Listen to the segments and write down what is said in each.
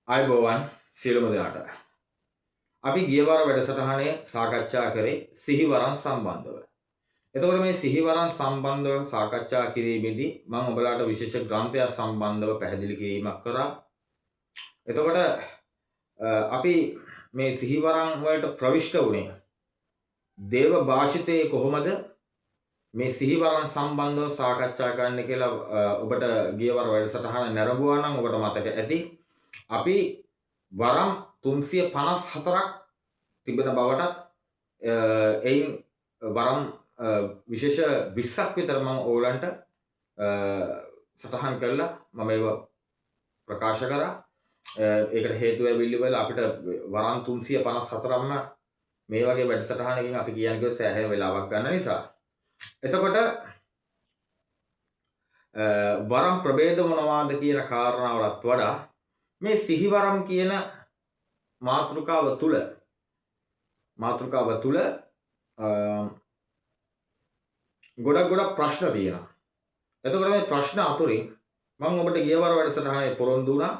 ආයුබෝවන් සියලුම දෙනාට. අපි ගියවර වැඩසටහනේ සාකච්ඡා කරේ සිහිවරම් සම්බන්ධව. එතකොට මේ සිහිවරම් සම්බන්ධව සාකච්ඡා කිරීමේදී මම ඔබලාට විශේෂ ග්‍රන්ථයක් සම්බන්ධව පැහැදිලි කිරීමක් කරා. එතකොට අපි මේ සිහිවරම් වලට ප්‍රවිෂ්ඨ වුණේ දේව භාෂිතයේ කොහොමද මේ සිහිවරම් සම්බන්ධව සාකච්ඡා කරන්න කියලා ඔබට ගියවර වැඩසටහන නැරඹුවා නම් ඔබට මතක ඇති. අපි වරම් 354ක් තිබෙන බවටත් එයින් වරම් විශේෂ 20ක් විතර මම ඕගලන්ට සටහන් කරලා මම ඒවා ප්‍රකාශ කරා. ඒකට හේතුව ඇවිල්ලි වෙලා අපිට වරම් 354ක්ම මේ වගේ වැඩසටහනකින් අපි කියන්නේ කිව්වොත් සෑහෙන වෙලාවක් ගන්න නිසා. එතකොට වරම් ප්‍රභේද මොනවාද කියන කාරණාවලත් වඩා මේ සිහිවරම් කියන මාතෘකාව තුල ගොඩක් ගොඩක් ප්‍රශ්න තියෙනවා. එතකොට මේ ප්‍රශ්න අතුරින් මම ඔබට ගියවර වැඩසටහනේ පොරොන්දු වුණා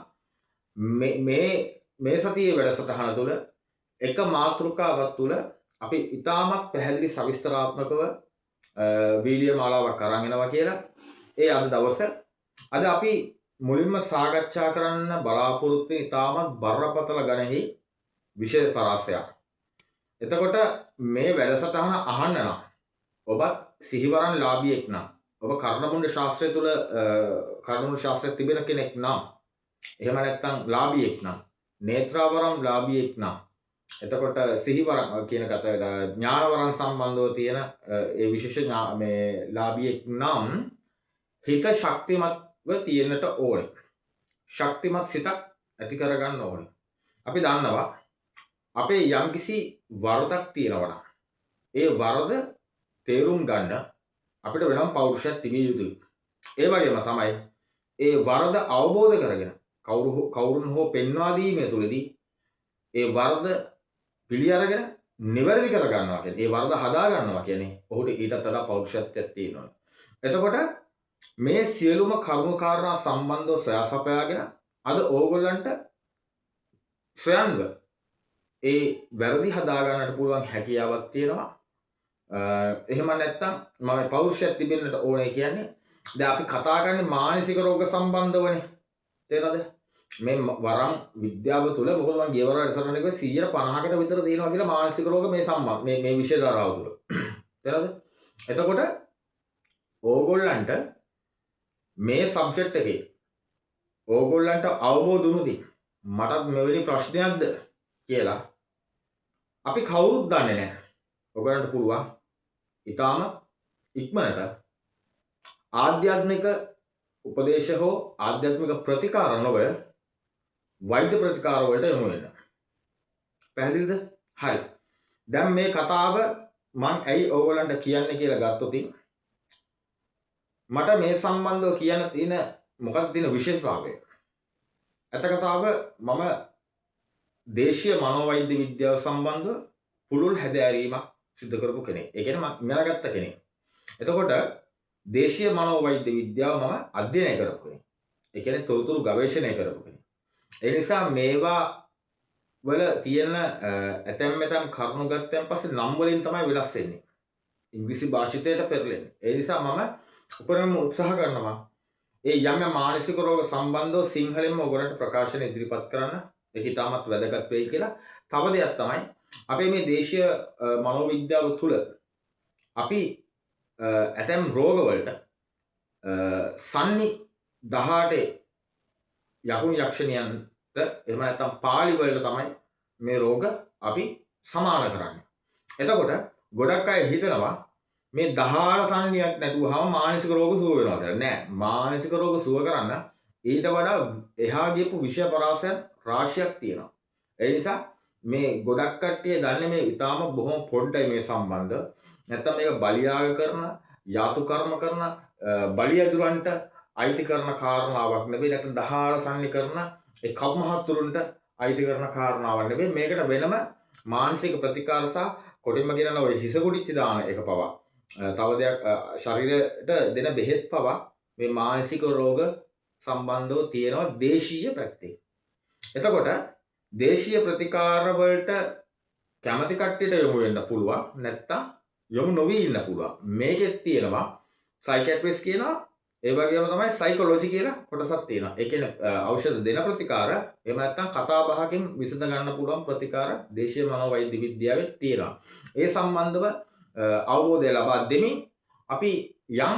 මේ මේ මේ සතියේ වැඩසටහන තුල එක මාතෘකාවක් තුල අපි ඉතාමත් පැහැදිලි සවිස්තරාත්මකව වීඩියෝ මාලාවක් අරන් එනවා කියලා. ඒ අද දවස අද අපි මුලින්ම සාකච්ඡා කරන්න බලාපොරොත්තු වෙන ඉතාමත් බරපතල ගණෙහි විෂය පරාසයක්. එතකොට මේ වැඩසටහන අහන්න නම් ඔබත් සිහිවරන් ලාභියෙක් නම්, ඔබ කර්ණමුණ්ඩ ශාස්ත්‍රය තුල කර්ණමුණ්ඩ ශාස්ත්‍රය තිබෙන කෙනෙක් නම්, එහෙම නැත්නම් ලාභියෙක් නම්, නේත්‍රාවරම් ලාභියෙක් නම්, එතකොට සිහිවරම් කියන ගත ඥානවරම් සම්බන්ධව තියෙන ඒ විශේෂ මේ ලාභියෙක් නම් හිත ශක්තිමත්ව තියෙන්නට ඕනේ. ශක්තිමත් සිතක් ඇති කරගන්න ඕනේ. අපි දන්නවා අපේ යම්කිසි වරදක් තියෙනවා නම් ඒ වරද තේරුම් ගන්න අපිට වෙනම පෞරුෂයක් තිබිය යුතුයි. ඒ වගේම තමයි ඒ වරද අවබෝධ කරගෙන කවුරුන් හෝ පෙන්වා දීමේ තුලදී ඒ වරද පිළි අරගෙන නිවැරදි කර ගන්නවා කියන්නේ, ඒ වරද හදා ගන්නවා කියන්නේ ඔහුට ඊටත් වඩා පෞරුෂත්වයක් තියෙනවා. එතකොට මේ සියලුම කරුණු කාරණා සම්බන්ධව සොයා සපයාගෙන අද ඕගොල්ලන්ට ස්වයංව ඒ වැරදි හදා ගන්නට පුළුවන් හැකියාවක් තියෙනවා. එහෙම නැත්නම් මම පෞරුෂයක් තිබෙන්නට ඕනේ කියන්නේ දැන් අපි කතා කරන්නේ මානසික රෝග සම්බන්ධවනේ. තේරෙනවද? මේ වරම් විද්‍යාව තුළ මොකද මං ගියවර වැඩසටහන කිව්වේ 150කට විතර තියෙනවා කියලා මානසික රෝග මේ සම්බන්ධ මේ මේ විෂය ධාරාව තුළ. තේරෙනවද? එතකොට ඕගොල්ලන්ට මේ සබ්ජෙක්ට් එකේ ඕගොල්ලන්ට අවබෝධ වුණොත් මටත් මෙවැනි ප්‍රශ්නයක්ද කියලා අපි කවුරුත් දන්නේ නැහැ. ඔයගොල්ලන්ට පුළුවන් ඊටාම ඉක්මනට ආධ්‍යාත්මික උපදේශ හෝ ආධ්‍යාත්මික ප්‍රතිකාර නොව වෛද්‍ය ප්‍රතිකාර වලට යොමු වෙන්න. පැහැදිලිද? හරි. දැන් මේ කතාව මං ඇයි ඕගොල්ලන්ට කියන්නේ කියලා ගත්තොත් මට මේ සම්බන්ධව කියන්න තියෙන මොකක්ද තියෙන විශේෂතාවය? ඇත්ත කතාව මම දේශීය මනෝවෛද්‍ය විද්‍යාව සම්බන්ධව පුළුල් හැදෑරීමක් සිදු කරපු කෙනෙක්. ඒ කියන්නේ මම ඉගෙනගත්ත කෙනෙක්. එතකොට දේශීය මනෝවෛද්‍ය විද්‍යාව මම අධ්‍යයනය කරපු කෙනෙක්. ඒ කියන්නේ තොරතුරු ගවේෂණය කරපු කෙනෙක්. ඒ නිසා මේවා වල තියෙන ඇතැම් ඇතැම් කරුණු ගත්තයන් පස්සේ නම් වලින් තමයි වෙනස් වෙන්නේ. ඉංග්‍රීසි භාෂිතයට පෙරලෙන්නේ. ඒ නිසා මම උපරිම උත්සාහ කරනවා ඒ යම් යම් මානසික රෝග සම්බන්ධව සිංහලෙන්ම ඔයගොල්ලන්ට ප්‍රකාශන ඉදිරිපත් කරන්න. ඒක ඉතාමත් වැදගත් වෙයි කියලා. තව දෙයක් තමයි අපේ මේ දේශීය මනෝවිද්‍යාව තුළ අපි ඇතැම් රෝගවලට සන්නි 18 යකුන් යක්ෂණියන්ට එහෙම නැත්නම් පාලි වලට තමයි මේ රෝග අපි සමාන කරන්නේ. එතකොට ගොඩක් අය හිතනවා මේ 18 සන්නියක් නැතුවහම මානසික රෝග සුව වෙනවා කියලා. නෑ, මානසික රෝග සුව කරන්න ඊට වඩා එහා ගියපු විෂය පරාසයන් රාශියක් තියෙනවා. ඒ නිසා මේ ගොඩක් කට්ටිය දන්නේ මේ ඊටාම බොහොම පොඩ්ඩයි මේ සම්බන්ධ. නැත්තම් මේක බලියාග කරන, යාතු කර්ම කරන, බලි අදුරන්ට අයිති කරන කාරණාවක් නෙවෙයි. නැත්තම් 18 සන්නි කරන ඒ කප්මහත්තුරුන්ට අයිති කරන කාරණාවක් නෙවෙයි. මේකට වෙනම මානසික ප්‍රතිකාර සහ කොටින්ම කියන ඔය හිස කුටිච්ච දාන එක පවා, තව දෙයක් ශරීරයට දෙන බෙහෙත් පවා මේ මානසික රෝග සම්බන්ධව තියෙනවා දේශීය පැත්තේ. එතකොට දේශීය ප්‍රතිකාර වලට කැමති කට්ටියට යොමු වෙන්න පුළුවන්, නැත්තම් යොමු නොවී ඉන්න පුළුවන්. මේකෙත් තියෙනවා සයිකියාට්‍රිස්ට් කියනවා, ඒ වගේම තමයි සයිකොලොජි කියලා කොටසක් තියෙනවා. ඒ කියන්නේ ඖෂධ දෙන ප්‍රතිකාර, එහෙම නැත්නම් කතා බහකින් විසඳ ගන්න පුළුවන් ප්‍රතිකාර දේශීය මනෝවෛද්‍ය විද්‍යාවේ තියෙනවා. ඒ සම්බන්ධව අවබෝධය ලබා දෙමින් අපි යම්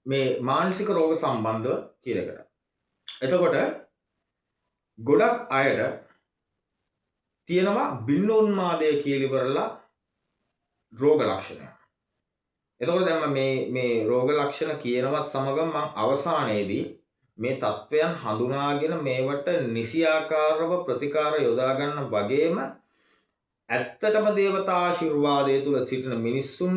මේ මානසික රෝග සම්බන්ධව කියලා එකට. එතකොට ගොඩක් අයට තියෙනවා බින්නෝන්මාදය කියලා ඉවරලා රෝග ලක්ෂණය. එතකොට දැන් මම මේ රෝග ලක්ෂණ කියනවත් සමග මම අවසානයේදී මේ තත්වයන් හඳුනාගෙන මේවට නිසියාකාරව ප්‍රතිකාර යොදා ගන්න වගේම ඇත්තටම දේවතා ආශිර්වාදය තුල සිටින මිනිස්සුන්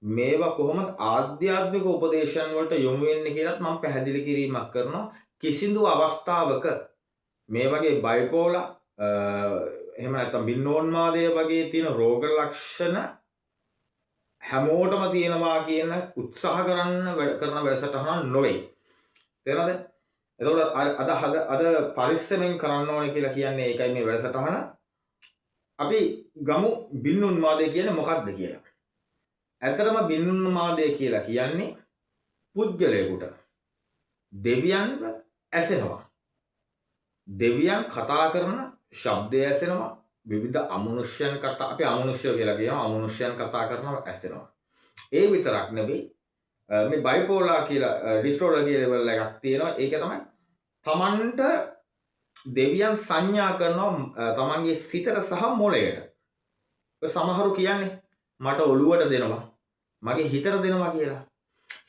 මේවා කොහොමද ආධ්‍යාත්මික උපදේශයන් වලට යොමු වෙන්නේ කියලත් මම පැහැදිලි කිරීමක් කරනවා. කිසිදු අවස්ථාවක මේ වගේ බයිපෝලා එහෙම නැත්නම් බින්නෝන්මාදය වගේ තියෙන රෝග ලක්ෂණ හැමෝටම තියෙනවා කියන උත්සාහ කරන්න කරන වැඩසටහනක් නොවේ. තේරෙනවද? එතකොට අද පරිස්සමෙන් කරන්න ඕනේ කියලා කියන්නේ ඒකයි මේ වැඩසටහන. අපි ගමු බින්නෝන්මාදය කියන්නේ මොකක්ද කියලා. ඇත්තටම බින්නෝන්මාදය කියලා කියන්නේ පුද්ගලයෙකුට දෙවියන්ව ඇසෙනවා. දෙවියන් කතා කරන ශබ්දය ඇසෙනවා. විවිධ අමනුෂ්‍යයන් කතා, අපි අමනුෂ්‍යයෝ කියලා කියනවා, අමනුෂ්‍යයන් කතා කරනවා ඇසෙනවා. ඒ විතරක් නෙවෙයි, මේ බයිපෝලා කියලා ඩිස්ටෝඩර් කියලා ලෙවල් එකක් තියෙනවා. ඒක තමයි තමන්ට දෙවියන් සංඥා කරනවා තමන්ගේ සිතට සහ මොළයට. ඔය සමහරු කියන්නේ මට ඔළුවට දෙනවා, මගේ හිතට දෙනවා කියලා.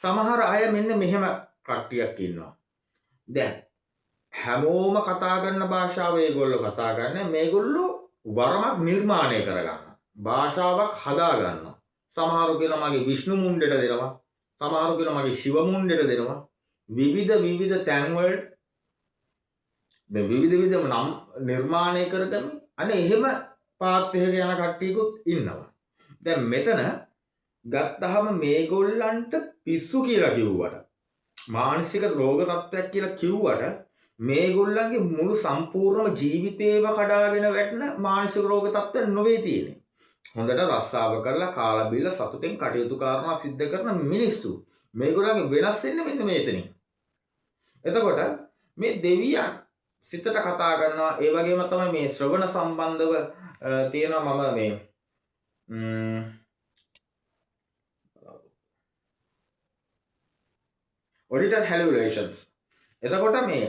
සමහර අය මෙන්න මෙහෙම කට්ටියක් ඉන්නවා. දැන් හැමෝම කතා කරන භාෂාව ඒගොල්ලෝ කතා කරන්නේ, මේගොල්ලෝ වරමක් නිර්මාණය කරගන්නවා, භාෂාවක් හදා ගන්නවා. සමහරු කියනවා මගේ විෂ්ණු මුණ්ඩට දෙනවා, සමහරු කියනවා මගේ ශිව මුණ්ඩට දෙනවා. විවිධ විවිධ තැන්වල මේ විවිධ විවිධ නම් නිර්මාණය කරගමින් අනේ එහෙම පාත් එකක යන කට්ටියකුත් ඉන්නවා. දැන් මෙතන ගත්තහම මේගොල්ලන්ට පිස්සු කියලා කිව්වට, මානසික රෝග තත්ත්වයක් කියලා කිව්වට, මේගොල්ලන්ගේ මුළු සම්පූර්ණම ජීවිතේම කඩාගෙන වැටෙන මානසික රෝග තත්ත්වයක් නොවේ තියෙන්නේ. හොඳට රස්සාව කරලා කාලා බීලා සතුටෙන් කටයුතු කාරණා සිද්ධ කරන මිනිස්සු. මේගොල්ලන්ගේ වෙනස් වෙන්නේ මෙන්න මෙතනින්. එතකොට මේ දෙවියන් සිතට කතා කරනවා. ඒ වගේම තමයි මේ ශ්‍රවණ සම්බන්ධව තියෙනවා. මම මේ ඔඩිටර් හැලුලේෂන්ස්. එතකොට මේ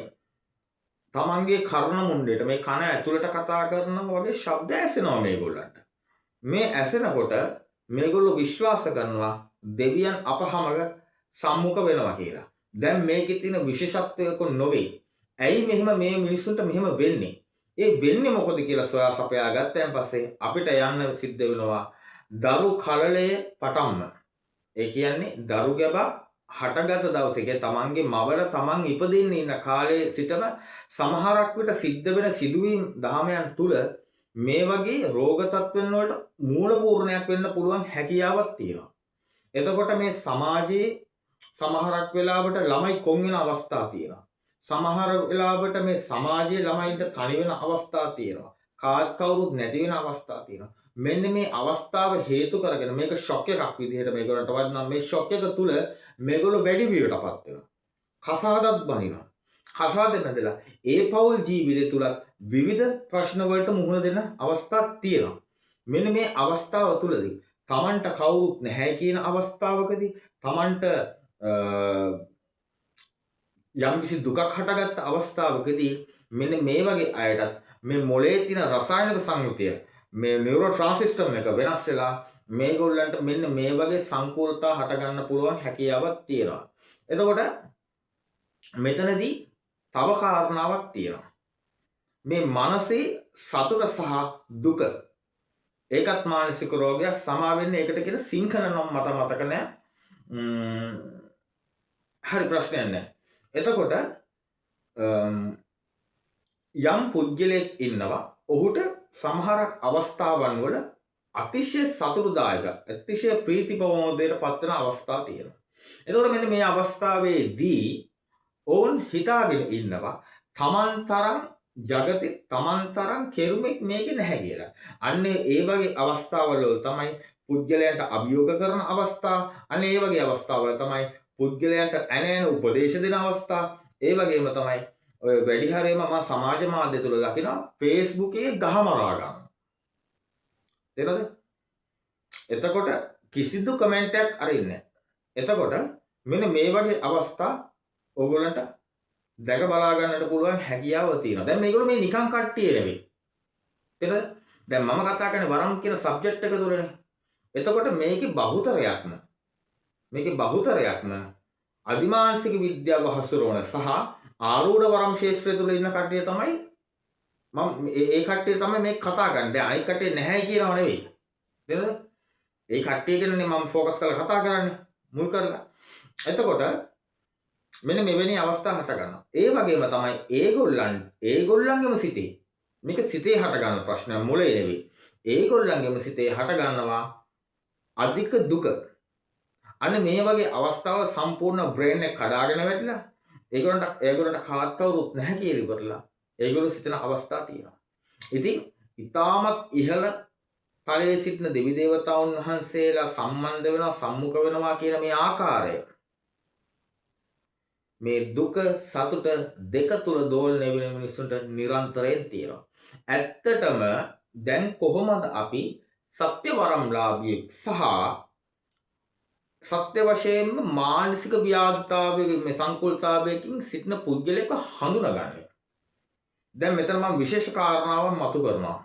තමන්ගේ කර්ණ මුණ්ඩයට මේ කන ඇතුළට කතා කරන වගේ ශබ්ද ඇසෙනවා මේගොල්ලන්ට. මේ ඇසෙනකොට මේගොල්ලෝ විශ්වාස කරනවා දෙවියන් අප සමග සම්මුඛ වෙනවා කියලා. දැන් මේකේ තියෙන විශේෂත්වයක නොවේ. ඇයි මෙහෙම මේ මිනිස්සුන්ට මෙහෙම වෙන්නේ? ඒ වෙන්නේ මොකද කියලා සොයා සපයා ගත්තයන් පස්සේ අපිට යන්න සිද්ධ වෙනවා දරු කලලයේ පටන්ම. ඒ කියන්නේ දරු ගැබක් හටගත දවසේ, ඒ කියන්නේ තමන්ගේ මවල තමන් ඉපදෙන්න ඉන්න කාලයේ සිටම සමහරක් විට සිද්ධ වෙන සිදුවීම් දහමයන් තුල මේ වගේ රෝග තත්ත්වයන් වලට මූලපූර්ණයක් වෙන්න පුළුවන් හැකියාවක් තියෙනවා. එතකොට මේ සමාජයේ සමහරක් වෙලාවට ළමයි කොන් වෙන අවස්ථා තියෙනවා. සමහර වෙලාවට මේ සමාජයේ ළමයින්ට තනි වෙන අවස්ථා තියෙනවා. කාත් කවුරුත් නැති වෙන අවස්ථා තියෙනවා. මෙන්න මේ අවස්ථාව හේතු කරගෙන මේක ෂොක් එකක් විදිහට මේගොල්ලන්ට වදිනවා. මේ ෂොක් එක තුල මේගොල්ලෝ වැඩි බියටපත් වෙනවා. කසාදත් බඳිනවා. කසාද බැඳලා ඒ පෞල් ජීවිතය තුලත් විවිධ ප්‍රශ්න වලට මුහුණ දෙන අවස්ථා තියෙනවා. මෙන්න මේ අවස්ථාව තුලදී තමන්ට කවුරුත් නැහැ කියන අවස්ථාවකදී තමන්ට යම්කිසි දුකක් හටගත්ත අවස්ථාවකදී මෙන්න මේ වගේ අයටත් මේ මොලේ තියෙන රසායනික සංයුතිය මේ නියුරෝ ට්‍රාන්සිස්ටම් එක වෙනස් වෙලා මේගොල්ලන්ට මෙන්න මේ වගේ සංකූලතා හටගන්න පුළුවන් හැකියාවක් තියෙනවා. එතකොට මෙතනදී තව කාරණාවක් තියෙනවා. මේ මනසේ සතුට සහ දුක ඒකත් මානසික රෝගයක්. සමා වෙන්නේ ඒකට කියන සිංහල නම් මට මතක නෑ. හරි ප්‍රශ්නයක් නෑ. එතකොට යම් පුද්ගලයෙක් ඉන්නවා ඔහුට සමහර අවස්ථාවන් වල අතිශය සතුටුදායක අතිශය ප්‍රීති ප්‍රමෝදයට පත්වන අවස්ථා තියෙනවා. එතකොට මෙන්න මේ අවස්ථාවේදී ඔවුන් හිතාගෙන ඉන්නවා තමන් තරම් ජගතේ තමන් තරම් කෙරුමෙක් මේකේ නැහැ කියලා. අන්න ඒ වගේ අවස්ථාවල වල තමයි පුද්ගලයන්ට අභියෝග කරන අවස්ථා, අන්න ඒ වගේ අවස්ථාවල තමයි පුද්ගලයන්ට ඇන ඇන උපදේශ දෙන අවස්ථා. ඒ වගේම තමයි ඔය වැඩි හරියම මම සමාජ මාධ්‍ය තුල දකිනවා Facebook එකේ ගහ මරා ගන්න. තේරෙනවද? එතකොට කිසිදු කමෙන්ට් එකක් අරින්නේ නැහැ. එතකොට මෙන්න මේ වගේ අවස්ථා ඕගොල්ලන්ට දැක බලා ගන්නට පුළුවන් හැකියාව තියෙනවා. දැන් මේගොල්ලෝ මේ නිකන් කට්ටිය නෙවෙයි. තේරෙනවද? දැන් මම කතා කරන්නේ වරම් කියන සබ්ජෙක්ට් එක තුලනේ. එතකොට මේකේ බහුතරයක්ම අධිමානසික විද්‍යාව හසුරවන සහ ආරූඪ වරම් ක්ෂේත්‍රය තුල ඉන්න කට්ටිය තමයි මම ඒ කට්ටිය තමයි මේ කතා කරන්නේ. දැන් අනිත් කට්ටිය නැහැ කියනව නෙවෙයි. තේරෙනවද? ඒ කට්ටිය ගැනනේ මම ෆෝකස් කරලා කතා කරන්නේ මුල් කරලා. එතකොට මෙන්න මෙවැනි අවස්ථා හට ගන්නවා. ඒ වගේම තමයි ඒගොල්ලන්ගේම සිතේ, මේක සිතේ හට ගන්න ප්‍රශ්නයක්, මොලේ නෙවෙයි. ඒගොල්ලන්ගේම සිතේ හට ගන්නවා අධික දුක. අන්න මේ වගේ අවස්ථාවල සම්පූර්ණ බ්‍රේන් එක කඩාගෙන වැටිලා ඒගොල්ලන්ට කාත් කවුරුත් නැහැ කියලා ඉවරලා ඒගොල්ලෝ සිතන අවස්ථා තියෙනවා. ඉතින් ඉතාමත් ඉහළ තලයේ සිටින දෙවි දේවතාවුන් වහන්සේලා සම්බන්ධ වෙනවා, සම්මුඛ වෙනවා කියන මේ ආකාරය මේ දුක සතුට දෙක තුල දෝලණය වෙන මිනිස්සුන්ට නිරන්තරයෙන් තියෙනවා. ඇත්තටම දැන් කොහොමද අපි සත්‍ය වරම්ලාභියෙක් සහ සත්‍ය වශයෙන්ම මානසික ව්‍යාධිතාවයකින් මේ සංකුලතාවයකින් සිටින පුද්ගලයෙක්ව හඳුනගන්නේ? දැන් මෙතන මම විශේෂ කාරණාවක් මතු කරනවා.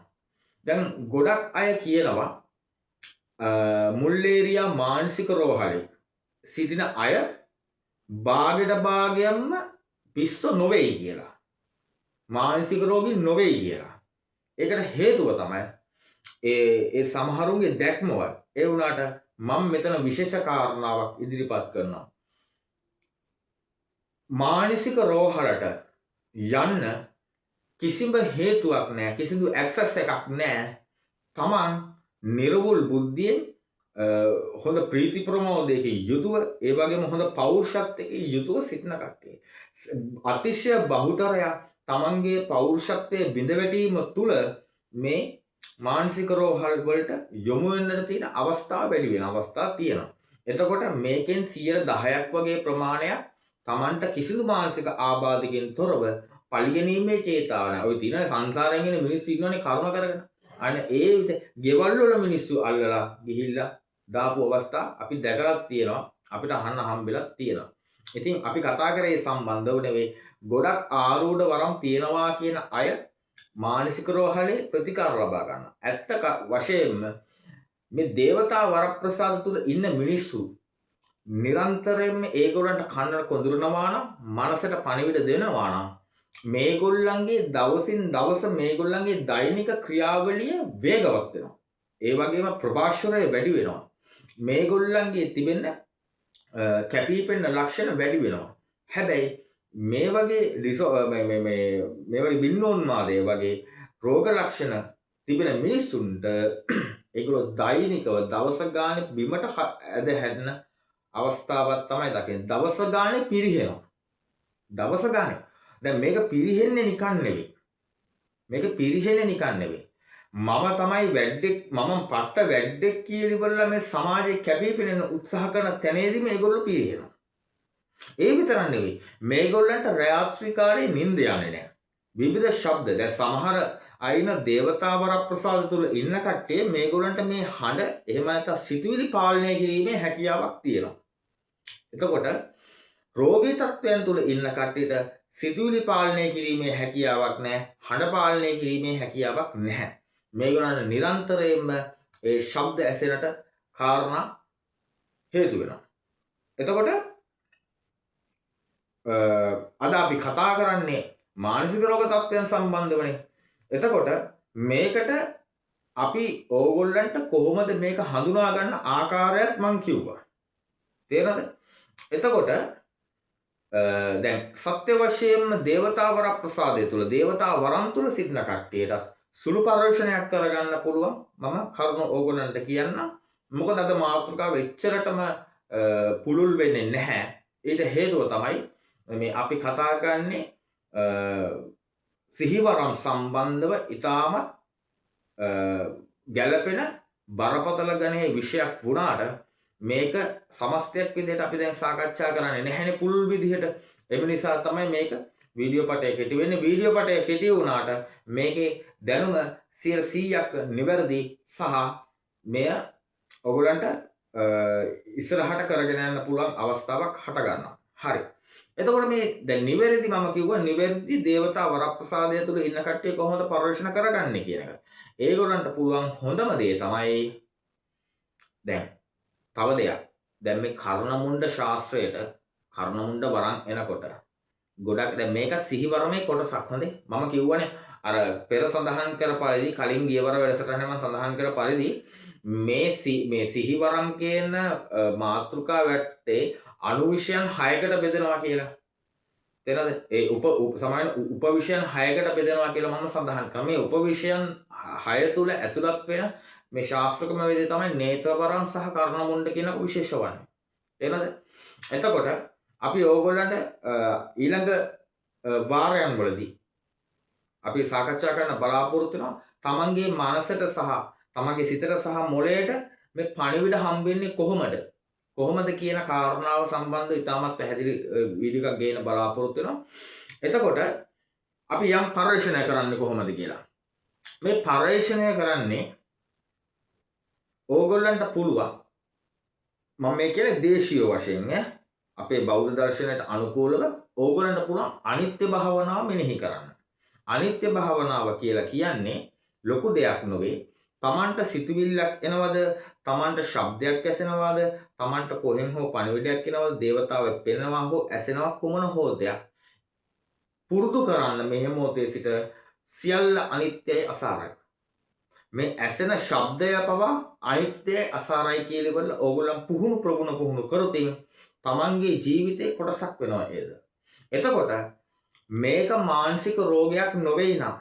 දැන් ගොඩක් අය කියනවා මුල්ලේරියා මානසික රෝහලේ සිටින අය භාගයට භාගයක්ම පිස්සෝ නොවෙයි කියලා. මානසික රෝගී නොවෙයි කියලා. ඒකට හේතුව තමයි ඒ ඒ සමහරුන්ගේ දැක්මවල්. ඒ වුණාට මම මෙතන විශේෂ කාරණාවක් ඉදිරිපත් කරනවා. මානසික රෝහලට යන්න කිසිම හේතුවක් නෑ, කිසිදු ඇක්සස් එකක් නෑ. තමන් නිර්වුල් බුද්ධියෙන්, හොඳ ප්‍රීති ප්‍රමෝදයකින් යුතුව, ඒ වගේම හොඳ පෞරුෂත්වයකින් යුතුව සිටින කට්ටිය. අතිශය බහුතරයක් තමන්ගේ පෞරුෂත්වය බිඳ වැටීම තුළ මේ මානසික රෝහල් වලට යොමු වෙන්නට තියෙන අවස්ථා වැඩි වෙන අවස්ථා තියෙනවා. එතකොට මේකෙන් 10%ක් වගේ ප්‍රමාණයක් තමන්ට කිසිදු මානසික ආබාධකින් තොරව පරිගැනීමේ චේතනාව නෑ. ඔය තියෙන සංසාරයෙන් එන මිනිස්සු ඉන්නවනේ කර්ම කරගෙන. අන්න ඒ ගෙවල් වල මිනිස්සු අල්ලලා ගිහිල්ලා දාපු අවස්ථා අපි දැකලත් තියෙනවා. අපිට අහන්න හම්බෙලත් තියෙනවා. ඉතින් අපි කතා කරේ සම්බන්ධව නෙවෙයි. ගොඩක් ආරූඪ වරම් තියෙනවා කියන අය මානසික රෝහලේ ප්‍රතිකාර ලබා ගන්නවා. ඇත්ත වශයෙන්ම මේ දේවතා වරප්‍රසාද තුල ඉන්න මිනිස්සු නිරන්තරයෙන්ම ඒගොල්ලන්ට කන්නට කොඳුරනවා නම්, මනසට පණිවිඩ දෙනවා නම්, මේගොල්ලන්ගේ දවසින් දවස මේගොල්ලන්ගේ දෛනික ක්‍රියාවලිය වේගවත් වෙනවා. ඒ වගේම ප්‍රභාස්වරය වැඩි වෙනවා. මේගොල්ලන්ගේ තිබෙන කැපී පෙනෙන ලක්ෂණ වැඩි වෙනවා. හැබැයි මේ වගේ මේ මේ මේ මේ වගේ බින්නෝන්මාදය වගේ රෝග ලක්ෂණ තිබෙන මිනිස්සුන්ට ඒගොල්ලෝ දෛනිකව දවස ගානේ බිමට ඇද හැදෙන අවස්ථාවක් තමයි දකින්නේ. දවස ගානේ පිරිහෙනවා. දවස ගානේ. දැන් මේක පිරිහෙන්නේ නිකන් නෙවෙයි. මේක පිරිහෙන්නේ නිකන් නෙවෙයි. මම තමයි වැඩ්ඩෙක්, මම පට්ට වැඩ්ඩෙක් කියලා ඉවරලා මේ සමාජයේ කැපී පෙනෙන උත්සාහ කරන තැනේදීම මේගොල්ලෝ පිරිහෙනවා. ඒ විතරක් නෙවෙයි. මේගොල්ලන්ට රාත්‍රී කාලේ නිින්ද යන්නේ නැහැ. විවිධ ශබ්ද, දැන් සමහර අයින දේවතා වරප්‍රසාද තුල ඉන්න කට්ටිය මේගොල්ලන්ට මේ හඬ එහෙම නැත්නම් සිතුවිලි පාලනය කිරීමේ හැකියාවක් තියෙනවා. එතකොට රෝගී තත්ත්වයන් තුල ඉන්න කට්ටියට සිතුවිලි පාලනය කිරීමේ හැකියාවක් නැහැ. හඬ පාලනය කිරීමේ හැකියාවක් නැහැ. මේගොල්ලන්ට නිරන්තරයෙන්ම ඒ ශබ්ද ඇසෙනට කාරණා හේතු වෙනවා. එතකොට අද අපි කතා කරන්නේ මානසික රෝග තත්ත්වයන් සම්බන්ධවනේ. එතකොට මේකට අපි ඕගොල්ලන්ට කොහොමද මේක හඳුනා ගන්න ආකාරයත් මං කිව්වා. තේරෙනවද? එතකොට දැන් සත්‍ය වශයෙන්ම දේවතා වරප්‍රසාදය තුල, දේවතා වරම් තුල සිටින කට්ටියට සුළු පර්යේෂණයක් කරගන්න පුළුවන්. මම කරුණ ඕගොල්ලන්ට කියන්න. මොකද අද මාතෘකාව එච්චරටම පුළුල් වෙන්නේ නැහැ. ඊට හේතුව තමයි මේ අපි කතා කරන්නේ සිහිවරම් සම්බන්ධව ඉතාමත් ගැළපෙන බරපතල ගණයේ විෂයක් වුණාට මේක සමස්තයක් විදිහට අපි දැන් සාකච්ඡා කරන්නේ නැහැනේ පුළුල් විදිහට. එම නිසා තමයි මේක වීඩියෝ පටය කෙටි වෙන්නේ. වීඩියෝ පටය කෙටි වුණාට මේකේ දැනුම 100%ක් නිවැරදි සහ මෙය ඔයගොල්ලන්ට ඉස්සරහට කරගෙන යන්න පුළුවන් අවස්ථාවක් හට ගන්නවා. හරි. එතකොට මේ දැන් නිවැරදි මම කිව්වා නිවැරදි දේවතා වරප්‍රසාදය තුළ ඉන්න කට්ටිය කොහොමද පරිශ්‍රණ කරගන්නේ කියන එක. ඒගොල්ලන්ට පුළුවන් හොඳම දේ තමයි දැන් තව දෙයක්. දැන් මේ කර්ණමුණ්ඩ ශාස්ත්‍රයට කර්ණමුණ්ඩ වරන් එනකොට ගොඩක් දැන් මේක සිහිවරමේ කොටසක් හොඳේ. මම කිව්වනේ අර පෙර සඳහන් කර පරිදි කලින් ගියවර වැඩසටහනේ මම සඳහන් කර පරිදි මේ සිහිවරම් කියන මාතෘකාව වැටේ අණු විෂයන් 6කට බෙදෙනවා කියලා. තේරෙනවද? ඒ උප සමාන උපවිෂයන් 6කට බෙදෙනවා කියලා මම සඳහන් කරා. මේ උපවිෂයන් 6 තුල ඇතුළත් වෙන මේ ශාස්ත්‍රකම වේදේ තමයි නේත්‍රවරම් සහ කර්ණමුණ්ඩ කියන විශේෂ වන්නේ. තේරෙනවද? එතකොට අපි ඕගොල්ලන්ට ඊළඟ වාරයන් වලදී අපි සාකච්ඡා කරන්න බලාපොරොත්තු වෙනවා තමන්ගේ මනසට සහ තමන්ගේ සිතට සහ මොළයට මේ පණිවිඩ හම්බෙන්නේ කොහොමද? කොහොමද කියන කාරණාව සම්බන්ධව ඉතාමත් පැහැදිලි වීඩියෝ එකක් ගේන්න බලාපොරොත්තු වෙනවා. එතකොට අපි යම් පර්යේෂණය කරන්නේ කොහොමද කියලා. මේ පර්යේෂණය කරන්නේ ඕගොල්ලන්ට පුළුවන් මම මේ කියන්නේ දේශීය වශයෙන් ඈ අපේ බෞද්ධ දර්ශනයට අනුකූලව ඕගොල්ලන්ට පුළුවන් අනිත්‍ය භාවනාව මෙනෙහි කරන්න. අනිත්‍ය භාවනාව කියලා කියන්නේ ලොකු දෙයක් නෙවෙයි. තමන්ට සිතුවිල්ලක් එනවද, තමන්ට ශබ්දයක් ඇසෙනවද, තමන්ට කොහෙන් හෝ පණිවිඩයක් එනවද, දේවතාවෙක් පෙනෙනවා හෝ ඇසෙනවා කුමන හෝ දෙයක් පුරුදු කරන්න මෙහෙ මොහොතේ සිට සියල්ල අනිත්‍යයි අසාරයි. මේ ඇසෙන ශබ්දය පවා අනිත්‍යයි අසාරයි කියලා ඉවරලා ඕගොල්ලන් පුහුණු ප්‍රගුණ පුහුණු කරොතින් තමන්ගේ ජීවිතේ කොටසක් වෙනවා ඒද. එතකොට මේක මානසික රෝගයක් නොවේ නම්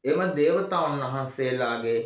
එම දේවතාවුන් වහන්සේලාගේ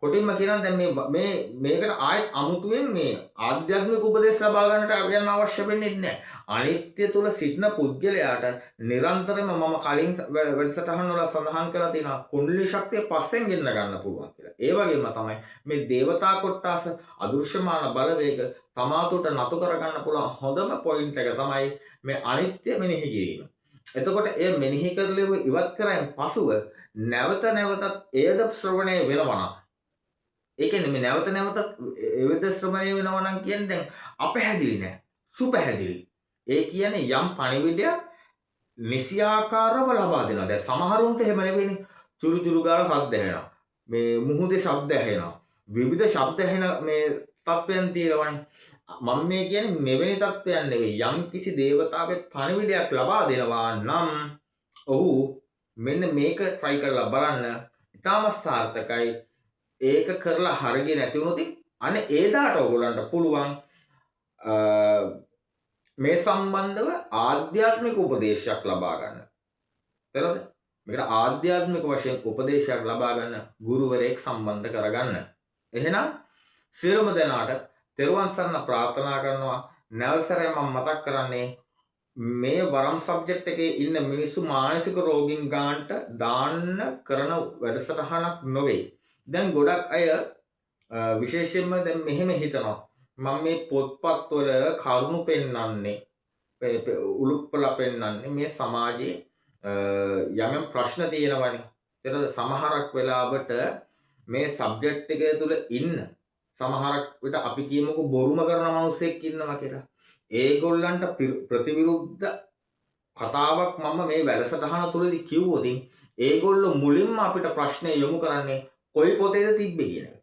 කොටින්ම කියනවා දැන් මේ මේ මේකට ආයෙත් අමුතුවෙන් මේ ආධ්‍යාත්මික උපදේශ ලබා ගන්නට යන්න අවශ්‍ය වෙන්නේ නැහැ. අනිත්‍ය තුල සිටින පුද්ගලයාට නිරන්තරයෙන්ම මම කලින් වැඩසටහන් වල සඳහන් කරලා තියෙනවා කුණ්ඩලී ශක්තිය පස්සෙන් ගෙන්න ගන්න පුළුවන් කියලා. ඒ වගේම තමයි මේ දේවතා කොට්ටාස අදෘශ්‍යමාන බලවේග තමා තුට නතු කරගන්න පුළුවන් හොඳම පොයින්ට් එක තමයි මේ අනිත්‍ය මෙනෙහි කිරීම. එතකොට එය මෙනෙහි කරලා ඉවත් කරායින් පසුව නැවත නැවතත් එයද ශ්‍රවණය වෙනවා නම්, ඒ කියන්නේ මේ නැවත නැවතත් එවද ශ්‍රවණය වෙනවා නම් කියන්නේ දැන් අපැහැදිලි නෑ, සුපැහැදිලි. ඒ කියන්නේ යම් පණිවිඩයක් නිසියාකාරව ලබා දෙනවා. දැන් සමහරුන්ට එහෙම නෙවෙයිනේ. චුරු චුරු ගාලා ශබ්ද ඇහෙනවා. මේ මුහුදේ ශබ්ද ඇහෙනවා. විවිධ ශබ්ද ඇහෙන මේ තත්ත්වයන් තියෙනවනේ. මම මේ කියන්නේ මෙවැනි තත්ත්වයන් නෙවෙයි. යම් කිසි දේවතාවෙක් පණිවිඩයක් ලබා දෙනවා නම් ඔහු මෙන්න මේක try කරලා බලන්න. ඉතාමත් සාර්ථකයි. ඒක කරලා හරියන්නේ නැති වුණොත් අනේ ඒ දාට ඔයගොල්ලන්ට පුළුවන් මේ සම්බන්ධව ආධ්‍යාත්මික උපදේශයක් ලබා ගන්න. තේරෙනවද? මේකට ආධ්‍යාත්මික වශයෙන් උපදේශයක් ලබා ගන්න ගුරුවරයෙක් සම්බන්ධ කරගන්න. එහෙනම් සියලුම දෙනාට තෙරුවන් සරණ ප්‍රාර්ථනා කරනවා. නැවත සැරයක් මම මතක් කරන්නේ මේ වරම් සබ්ජෙක්ට් එකේ ඉන්න මිනිස්සු මානසික රෝගීන් ගානට දාන්න කරන වැඩසටහනක් නොවේ. දැන් ගොඩක් අය විශේෂයෙන්ම දැන් මෙහෙම හිතනවා. මම මේ පොත්පත්වල කරුණු පෙන්වන්නේ, උලුප්පලා පෙන්වන්නේ මේ සමාජයේ යම් යම් ප්‍රශ්න තියෙනවනේ. ඒතකොට සමහරක් වෙලාවට මේ සබ්ජෙක්ට් එක තුල ඉන්න සමහරක් විට අපි කියමුකෝ බොරුම කරන මිනිස්සෙක් ඉන්නවා කියලා. ඒගොල්ලන්ට ප්‍රතිවිරුද්ධ කතාවක් මම මේ වැඩසටහන තුලදී කිව්වොත් ඒගොල්ලෝ මුලින්ම අපිට ප්‍රශ්නය යොමු කරන්නේ කොයි පොතේද තිබ්බේ කියන එක.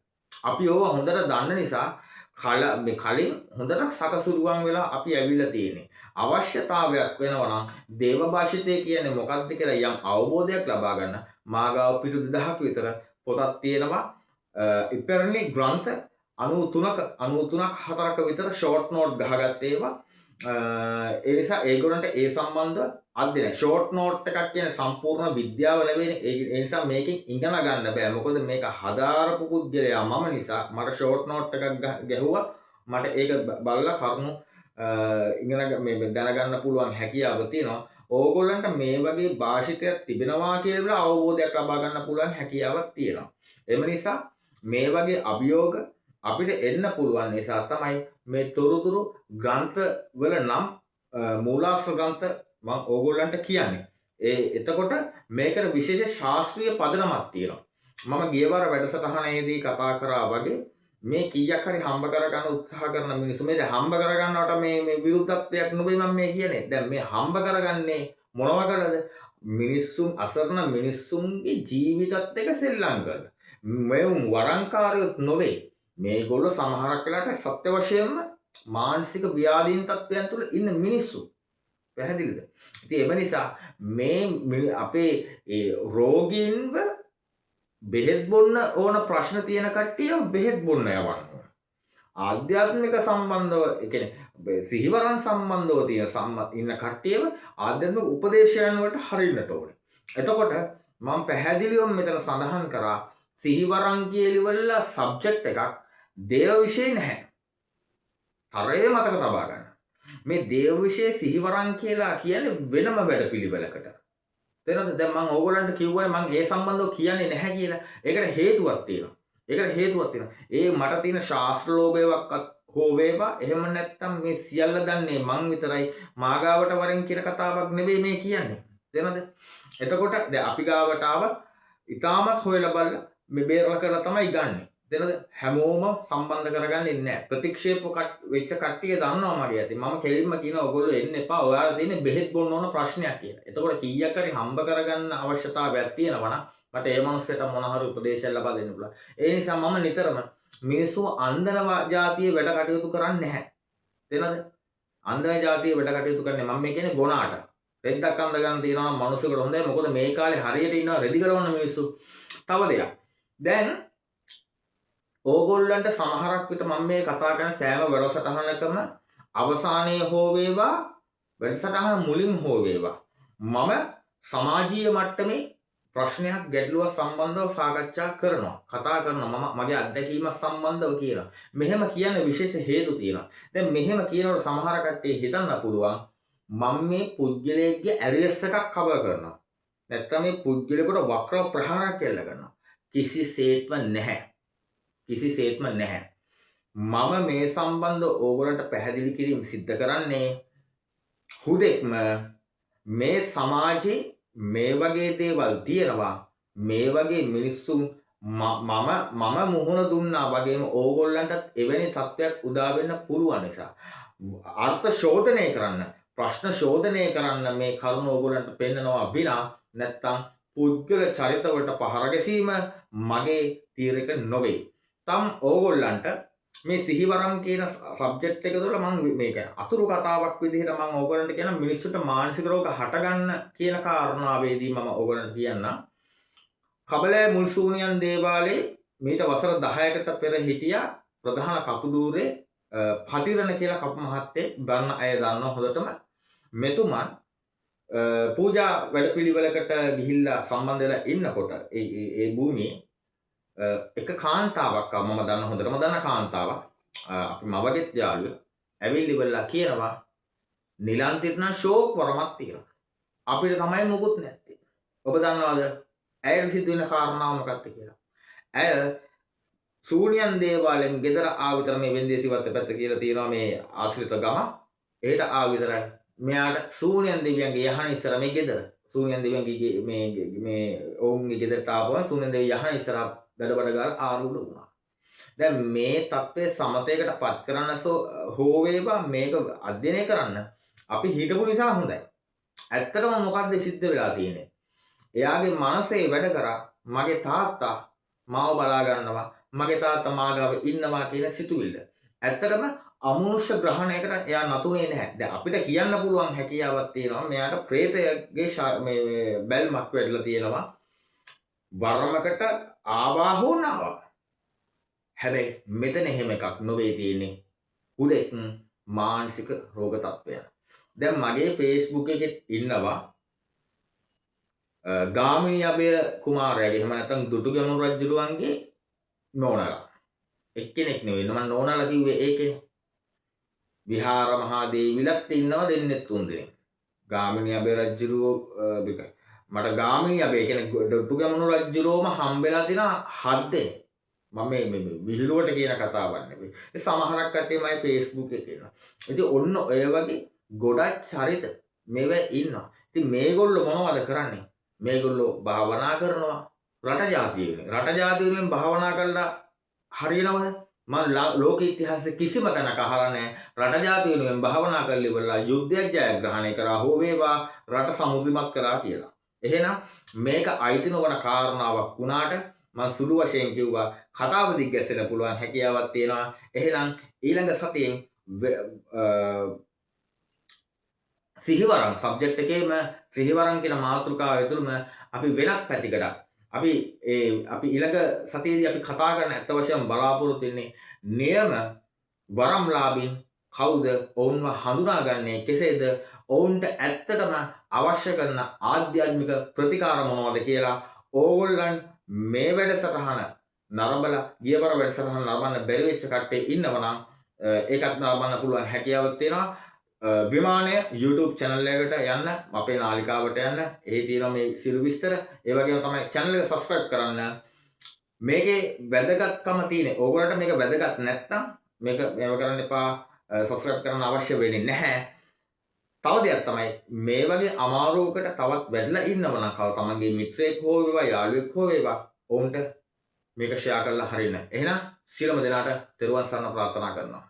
අපි ඕවා හොඳට දන්න නිසා මේ කලින් හොඳට සකසුරුවන් වෙලා අපි ඇවිල්ලා තියෙන්නේ. අවශ්‍යතාවයක් වෙනවා නම් දේව භාෂිතය කියන්නේ මොකක්ද කියලා යම් අවබෝධයක් ලබා ගන්න මා ගාව පිටු 2000ක විතර පොතක් තියෙනවා. ඉපැරණි ග්‍රන්ථ 93ක 93ක් 4ක විතර ෂෝට් නෝට් ගහගත්ත ඒවා. ඒ නිසා ඒගොල්ලන්ට ඒ සම්බන්ධව අධ්‍යයනය ෂෝට් නෝට් එකක් කියන්නේ සම්පූර්ණ විද්‍යාව නෙවෙයිනේ. ඒ නිසා මේකෙන් ඉගෙන ගන්න බෑ. මොකද මේක හදාරපු පුද්ගලයා මම නිසා මට ෂෝට් නෝට් එකක් ගැහුවා. මට ඒක බලලා කරුණු ඉගෙන මේ දැනගන්න පුළුවන් හැකියාව තියෙනවා. ඕගොල්ලන්ට මේ වගේ භාෂිතයක් තිබෙනවා කියලා අවබෝධයක් ලබා ගන්න පුළුවන් හැකියාවක් තියෙනවා. එම නිසා මේ වගේ අභියෝග අපිට එන්න පුළුවන් නිසා තමයි මේ තොරතුරු ග්‍රන්ථ වල නම් මූලාශ්‍ර ග්‍රන්ථ මම ඕගොල්ලන්ට කියන්නේ. ඒ එතකොට මේකට විශේෂ ශාස්ත්‍රීය පදනමක් තියෙනවා. මම ගියවර වැඩසටහනේදී කතා කරා වගේ මේ කීයක් හරි හම්බ කරගන්න උත්සාහ කරන මිනිස්සු මේ දැන් හම්බ කරගන්නවට මේ මේ විරුද්ධත්වයක් නෙවෙයි මම මේ කියන්නේ. දැන් මේ හම්බ කරගන්නේ මොනවා කළද? මිනිස්සුන් අසරණ මිනිස්සුන්ගේ ජීවිතත් එක්ක සෙල්ලම් කරලා. මෙවුන් වරංකාරයොත් නොවේ. මේගොල්ලෝ සමහරක් වෙලාවට සත්‍ය වශයෙන්ම මානසික ව්‍යාධීන් තත්ත්වයන් තුළ ඉන්න මිනිස්සු. පැහැදිලිද? ඉතින් එම නිසා මේ අපේ ඒ රෝගීන්ව බෙහෙත් බොන්න ඕන ප්‍රශ්න තියෙන කට්ටිය බෙහෙත් බොන්න යවන්න ඕන. ආධ්‍යාත්මික සම්බන්ධව, ඒ කියන්නේ සිහිවරන් සම්බන්ධව තියෙන ඉන්න කට්ටියව ආධ්‍යාත්මික උපදේශයන් වලට හරින්නට ඕනේ. එතකොට මම පැහැදිලිවම මෙතන සඳහන් කරා සිහිවරන් කියලිවල සබ්ජෙක්ට් එකක් දේව විෂය නැහැ. තරයේ මතක තබා ගන්න. මේ දේව විෂය සිහිවරන් කියලා කියන්නේ වෙනම වැඩපිළිවෙලකට. තේරෙනවද? දැන් මං ඕගොල්ලන්ට කිව්වනේ මං ඒ සම්බන්ධව කියන්නේ නැහැ කියලා. ඒකට හේතුවක් තියෙනවා. ඒකට හේතුවක් තියෙනවා. ඒ මට තියෙන ශාස්ත්‍ර ලෝභයක්වත් හෝ වේවා, එහෙම නැත්නම් මේ සියල්ල දන්නේ මං විතරයි, මාගාවට වරෙන් කියන කතාවක් නෙවෙයි මේ කියන්නේ. තේරෙනවද? එතකොට දැන් අපි ගාවට ආවත් ඉතාමත් හොයලා බලලා මේ බේරලා කරලා තමයි ගන්නෙ. තේරෙනවද? හැමෝම සම්බන්ධ කරගන්නේ නැහැ. ප්‍රතික්ෂේප වෙච්ච කට්ටිය දන්නවා මගේ ඇති. මම කෙලින්ම කියනවා ඔයගොල්ලෝ එන්න එපා. ඔයාලා තියෙන්නේ බෙහෙත් බොන්න ඕන ප්‍රශ්නයක් කියලා. එතකොට කීයක් හරි හම්බ කරගන්න අවශ්‍යතාවයක් තියෙනවා නම් මට ඒ මනුස්සයට මොන හරි උපදේශයක් ලබා දෙන්න පුළුවන්. ඒ නිසා මම නිතරම මිනිස්සු අන්දන ජාතියේ වැඩ කටයුතු කරන්නේ නැහැ. තේරෙනවද? අන්දන ජාතියේ වැඩ කටයුතු කරන්නේ මම මේ කියන්නේ ගොනාට. රෙද්දක් අන්ද ගන්න තියෙනවා නම් මනුස්සයෙකුට හොඳයි. මොකද මේ කාලේ හරියට ඉන්නවා රෙදි ගලවන මිනිස්සු. තව දෙයක්. දැන් ඕගොල්ලන්ට සමහරක් විට මම මේ කතා කරන සෑම වැඩසටහනකම අවසානයේ හෝ වේවා, වැඩසටහන මුලින් හෝ වේවා, මම සමාජීය මට්ටමේ ප්‍රශ්නයක් ගැටලුවක් සම්බන්ධව සාකච්ඡා කරනවා, කතා කරනවා. මම මගේ අත්දැකීමක් සම්බන්ධව කියනවා. මෙහෙම කියන්න විශේෂ හේතු තියෙනවා. දැන් මෙහෙම කියනකොට සමහර කට්ටිය හිතන්න පුළුවන් මම මේ පුද්ගලයෙක්ගේ ඇරියස් එකක් කවර් කරනවා, නැත්තම් මේ පුද්ගලයෙකුට වක්‍ර ප්‍රහාරයක් එල්ල කරනවා. කිසිසේත්ම නැහැ. කිසිසේත්ම නැහැ. මම මේ සම්බන්ධ ඕගොල්ලන්ට පැහැදිලි කිරීම සිද්ධ කරන්නේ හුදෙක්ම මේ සමාජයේ මේ වගේ දේවල් තියෙනවා, මේ වගේ මිනිස්සුන් මම මුහුණ දුන්නා වගේම ඕගොල්ලන්ටත් එවැනි තත්ත්වයක් උදා වෙන්න පුළුවන් නිසා අර්ථ ශෝධනය කරන්න, ප්‍රශ්න ශෝධනය කරන්න මේ කරුණ ඕගොල්ලන්ට පෙන්නනවා විනා නැත්තම් පුද්ගල චරිතවලට පහර ගැසීම මගේ තීරක නොවේ. තම් ඕගොල්ලන්ට මේ සිහිවරම් කියන සබ්ජෙක්ට් එක තුළ මං මේක අතුරු කතාවක් විදිහට මං ඕගොල්ලන්ට කියන මිනිස්සුන්ට මානසික රෝග හටගන්න කියන කාරණාවේදී මම ඕගොල්ලන්ට කියන්නම්. කබලෑ මුල්සූනියන් දේවාලයේ මීට වසර 10කට පෙර හිටියා ප්‍රධාන කපුදූරේ පතිරණ කියලා කපු මහත්තයෙක්. දන්න අය දන්නවා හොඳටම. මෙතුමන් පූජා වැඩපිළිවෙලකට ගිහිල්ලා සම්බන්ධ වෙලා ඉන්නකොට ඒ ඒ භූමියේ එක කාන්තාවක් ආවා. මම දන්න හොඳටම දන්න කාන්තාවක්. අපි මවගෙත් යාළුවෙක්. ඇවිල්ලි වෙලා කියනවා නිලන්තිට නම් ෂෝක් වරමක් තියෙනවා. අපිට තමයි මොකුත් නැත්තේ. ඔබ දන්නවද ඇයට සිදු වෙන කාරණාව මොකක්ද කියලා? ඇය සූනියන් දේවාලෙන් ගෙදර ආව විතර මේ වෙන්දේසිවත්ත පැත්ත කියලා තියෙනවා මේ ආශ්‍රිත ගම. එහෙට ආව විතරයි මෙයාට සූනියන් දෙවියන්ගේ යහන ඉස්සර මේ ගෙදර සූනියන් දෙවියන්ගේ මේ මේ ඔවුන්ගේ ගෙදරට ආපුවම සූනියන් දෙවියන් යහන ඉස්සර දඩබඩ ගාලා ආරූඪ වුණා. දැන් මේ தત્ත්වය සමතයකට පත් කරන්න හෝ වේවා මේක අධ්‍යයනය කරන්න අපි හිටපු නිසා හොඳයි. ඇත්තටම මොකද්ද සිද්ධ වෙලා තියෙන්නේ? එයාගේ මනසේ වැඩ කරා මගේ තාත්තා මාව බලා ගන්නවා, මගේ තාත්තා මා ගාව ඉන්නවා කියන සිතුවිල්ල. ඇත්තටම අමනුෂ්‍ය ග්‍රහණයකට එයා නතුනේ නැහැ. දැන් අපිට කියන්න පුළුවන් හැකියාවක් තියෙනවා මෙයාට ප්‍රේතයගේ මේ බැල්මක් වැටලා තියෙනවා. වරමකට ආවා හෝ නාවා. හැබැයි මෙතන එහෙම එකක් නොවේ තියෙන්නේ. හුදෙක් මානසික රෝග තත්ත්වයක්. දැන් මගේ Facebook එකෙත් ඉන්නවා ගාමිණී අබය කුමාරයාගේ එහෙම නැත්නම් දුටුගැමුණු රජුරුවන්ගේ නෝනලා. එක්කෙනෙක් නෙවෙයි මම නෝනලා කිව්වේ ඒකනේ. විහාර මහා දේවිලත් ඉන්නවා දෙන්නෙක් තුන් දෙනෙක්. ගාමිණී අබේ රජුරෝ මට ගාමිණී අබේ කියන්නේ දුටුගැමුණු රජුරෝම හම්බෙලා තියෙනවා 7 දෙනෙක්. මම මේ මේ විහිළුවට කියන කතාවක් නෙවෙයි. ඒ සමහරක් කට්ටිය මගේ Facebook එකේ ඉන්නවා. ඉතින් ඔන්න ඔය වගේ ගොඩක් චරිත මේවා ඉන්නවා. ඉතින් මේගොල්ලෝ මොනවද කරන්නේ? මේගොල්ලෝ භාවනා කරනවා රට ජාතිය වෙනුවෙන්. රට ජාතිය වෙනුවෙන් භාවනා කරලා හරියනවද? මං ලෝක ඉතිහාසයේ කිසිම තැනක අහලා නැහැ රට ජාතිය වෙනුවෙන් භාවනා කරලා ඉවරලා යුද්ධයක් ජයග්‍රහණය කරා හෝ වේවා රට සමෘද්ධිමත් කරා කියලා. එහෙනම් මේක අයිති නොවන කාරණාවක් වුණාට මං සුළු වශයෙන් කිව්වා, කතාව දිග්ගැස්සෙන්න පුළුවන් හැකියාවක් තියෙනවා. එහෙනම් ඊළඟ සතියෙන් සිහිවරම් සබ්ජෙක්ට් එකේම සිහිවරම් කියන මාතෘකාව ඇතුළම අපි වෙනත් පැතිකඩක් අපි ඒ අපි ඊළඟ සතියේදී අපි කතා කරන ඇත්ත වශයෙන්ම බලාපොරොත්තු වෙන්නේ නියම වරම්ලාභීන් කවුද, ඔවුන්ව හඳුනාගන්නේ කෙසේද, ඔවුන්ට ඇත්තටම අවශ්‍ය කරන ආධ්‍යාත්මික ප්‍රතිකාර මොනවද කියලා. ඕගොල්ලන් මේ වැඩසටහන නරඹලා, ගියවර වැඩසටහන නරඹන්න බැරි වෙච්ච කට්ටිය ඉන්නවා නම් ඒකත් නරඹන්න පුළුවන් හැකියාවක් තියෙනවා. විමානය YouTube channel එකට යන්න, අපේ නාලිකාවට යන්න. එහි තියෙනවා මේ සියලු විස්තර. ඒ වගේම තමයි channel එක subscribe කරන්න. මේකේ වැදගත්කම තියෙන්නේ. ඕගොල්ලන්ට මේක වැදගත් නැත්නම් මේක මේව කරන්න එපා. Subscribe කරන්න අවශ්‍ය වෙන්නේ නැහැ. තව දෙයක් තමයි, මේ වගේ අමාරුවකට තවත් වැටිලා ඉන්නව නම් කව තමන්ගේ මිත්‍රයෙක් හෝ වේවා, යාළුවෙක් හෝ වේවා, ඔවුන්ට මේක ෂෙයා කරලා හරින්න. එහෙනම් සියලුම දෙනාට තෙරුවන් සරණ ප්‍රාර්ථනා කරනවා.